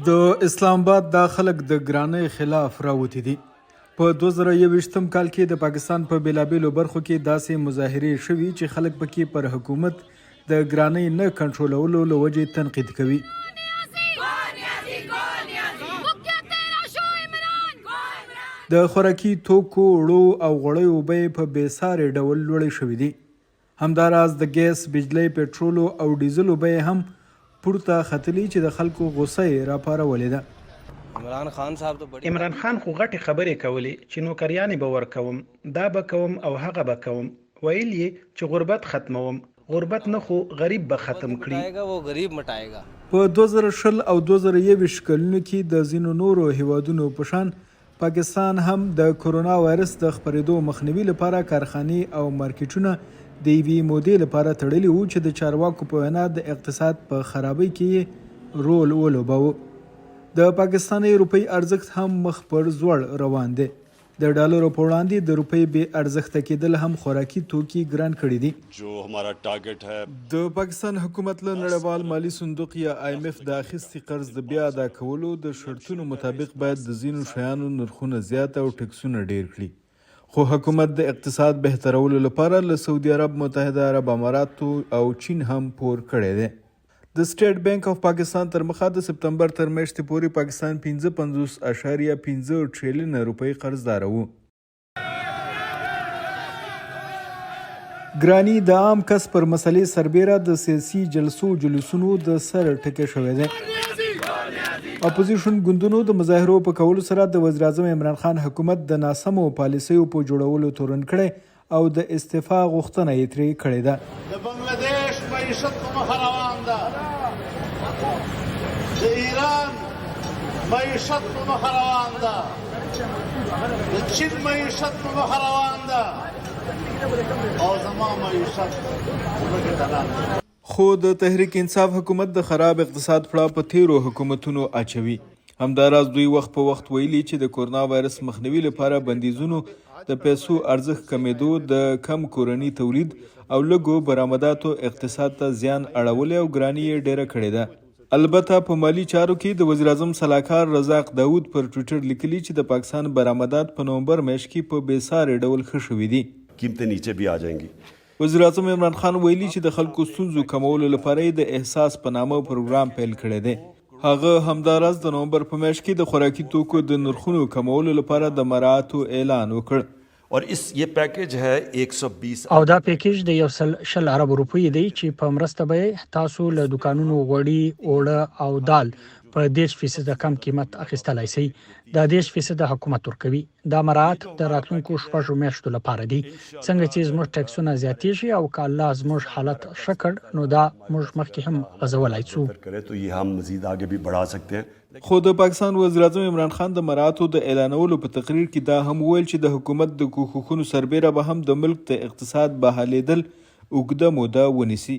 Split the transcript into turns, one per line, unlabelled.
د اسلام آباد دا خلک د ګرانۍ خلاف راوتي دي. په 2021 کال کې د پاکستان په بېلابېلو برخو کې داسې مظاهرې شوي چې خلک پکې پر حکومت د ګرانۍ نه کنټرولولو له وجې تنقید کوي. د خوراکي توکو، اوړو او غوړیو بیې په بې سارې ډول لوړې شوې دي. همداراز د ګیس، بجلۍ، پټرولو او ډیزلو بیې هم پورته ختلي چې د خلکو غوسه یې راپارولې ده.
عمران خان خو غټې خبرې کولې چې نوکریانې به ورکوم، دا به کوم او هغه به کوم، ویل یې چې غربت ختموم، غربت نه خو غریب به ختم کړي.
په 2020 او 2021 کلونو کې د ځینو نورو هېوادونو په شان پاکستان هم د کورونا وایرس د خپرېدو مخنیوي لپاره کارخانې او مارکېټونه د یوې مودې لپاره تړلي وو چې د چارواکو په وینا د اقتصاد په خرابۍ کې یې رول ولوباوه. د پاکستانۍ روپۍ ارزښت هم مخ پر ځوړ روان دی. د ډالرو په وړاندې د روپۍ بې ارزښته کېدل هم خوراکي توکي ګران کړي دي. د پاکستان حکومت له نړیوال مالي صندوق یا آی ایم ایف د اخیستي قرض د بیا ادا کولو د شرطونو مطابق باید د ځینو شیانو نرخونه زیات او ټکسونه ډېر کړي، خو حکومت د اقتصاد بهترولو لپاره له سعودي عرب، متحده عرب اماراتو او چین هم پور کړی دی. د سټېټ بېنک اف پاکستان ترمخه د سپتمبر تر میاشتې پورې پاکستان 55 اعشاریه پنځه ټریلینه روپۍ قرضداره وو. ګراني د عام کس پر مسلې سربېره د سیاسي جلسو جلوسونو د سر ټکی شوی دی. اپوزیشن ګوندونو د مظاهرو په کولو سره د وزیراعظم عمران خان حکومت د ناسمو پالیسیو په جوړولو تورن کړی او د استعفا غوښتنه یې ترې کړې ده.
د بنګله دېش معیشت په مخه روان ده، د ایران معیشت په مخه روان ده، د چین معیشت په مخه روان ده او زما معیشت ځمکې ته لاندې.
خو د تحریک انصاف حکومت د خراب اقتصاد پړه په تېرو حکومتونو اچوي. همداراز دوی وخت په وخت ویلي چې د کورنا وایرس مخنیوي لپاره بندیزونو، د پیسو ارزښت کمېدو، د کم کورني تولید او لږو برامداتو اقتصاد ته زیان اړولی او ګراني یې ډېره کړې ده. البته په مالي چارو کې د وزیراعظم سلاکار رزاق داود پر ټویټر لیکلي چې د پاکستان برامدات په نومبر میاشت کې په بې سارې ډول ښه شوي دي.
قیمتیں نیچے بھی آ جائیں گی۔
وزیراعظم عمران خان ویلي چې د خلکو ستونزو کمولو لپاره یې د احساس په نامه پروګرام پیل کړی دی. هغه همداراز د نومبر په میاشت کې د خوراکي توکو د نرخونو کمولو لپاره د مراعاتو اعلان وکړ.
اور اس یہ پیکج ہے ایک سو بیس
او دا پیکج د یو سل 20 ارب روپۍ دی چې په مرسته به یې تاسو له دوکانونو غوړي، اوړه او دال په 30 فیصده کم قیمت اخیستلای شئ. دا 30 فیصده حکومت ورکوي. دا مراعات د راتلونکو شپږو میاشتو لپاره دي. څنګه چې زموږ ټیکسونه زیاتیږي او که الله زموږ حالت ښه کړ نو دا موږ مخکې هم غځولای شو.
خو د پاکستان وزیراعظم عمران خان د مراعاتو د اعلانولو په تقریر کې دا هم وویل چې د حکومت د کوښښونو سربېره به هم د ملک د اقتصاد بحالېدل اوږده موده ونیسي.